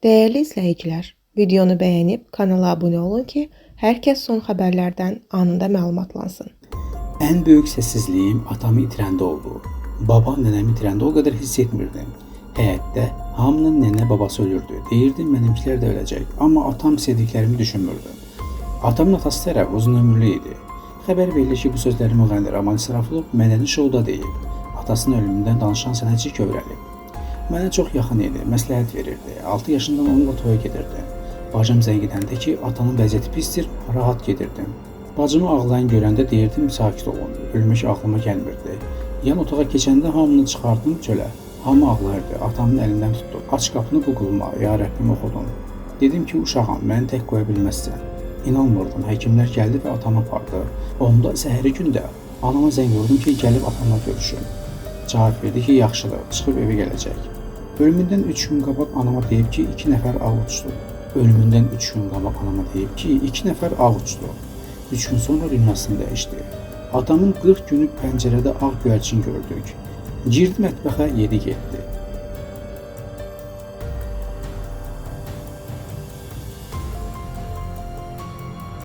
Dəyərli izləyicilər, videonu bəyənib kanala abunə olun ki, hər kəs son xəbərlərdən anında məlumatlansın. Ən böyük səssizliyim atamı itirəndə oldu. Baba nənəmi itirəndə o qədər hiss etmirdim. Həyətdə hamının nənə babası ölürdü. Deyirdim mənimkilər də öləcək. Amma atam sevdiklərimi düşünmürdüm. Atamın atası tərəf uzun ömürlü idi. Xəbər verilir ki, bu sözləri müğənni Raman İsrafilov mədəni şouda deyib. Atasının ölümündən danışan sənətçi kövrəlib. Mənə çox yaxın idi, məsləhət verirdi. 6 yaşından onunla toya gedirdim. Bacım zəng edəndə ki, atanın vəziyyəti pisdir, rahat gedirdim. Bacımı ağlayan görəndə deyirdim sakit olun. Ölmək ağlıma gəlmirdi. Yan otağa keçəndə hamını çıxardım çölə. Hamı ağlayırdı. Atamın əlindən tutdu. Aç qapını bu quluma, ya Rəbbim oxudum. Dedim ki, uşağam, məni tək qoya bilməzsən. İnanmırdım. Həkimlər gəldi və atamı apardı. Onda səhəri gündə anama zəng vurdum ki, gəlib atamla görüşüm. Cavab verdi ki, yaxşıdır, çıxıb evə gələcək. Ölümündən 3 gün qabaq anama deyib ki, 2 nəfər ağ uçdu. Ölümündən 3 gün qabaq anama deyib ki, 2 nəfər ağ uçdu. 3 gün sonra dünyasını dəyişdi. Atamın 40 günü pəncərədə ağ göyərçin gördük. Girdi mətbəxə, yedi getdi.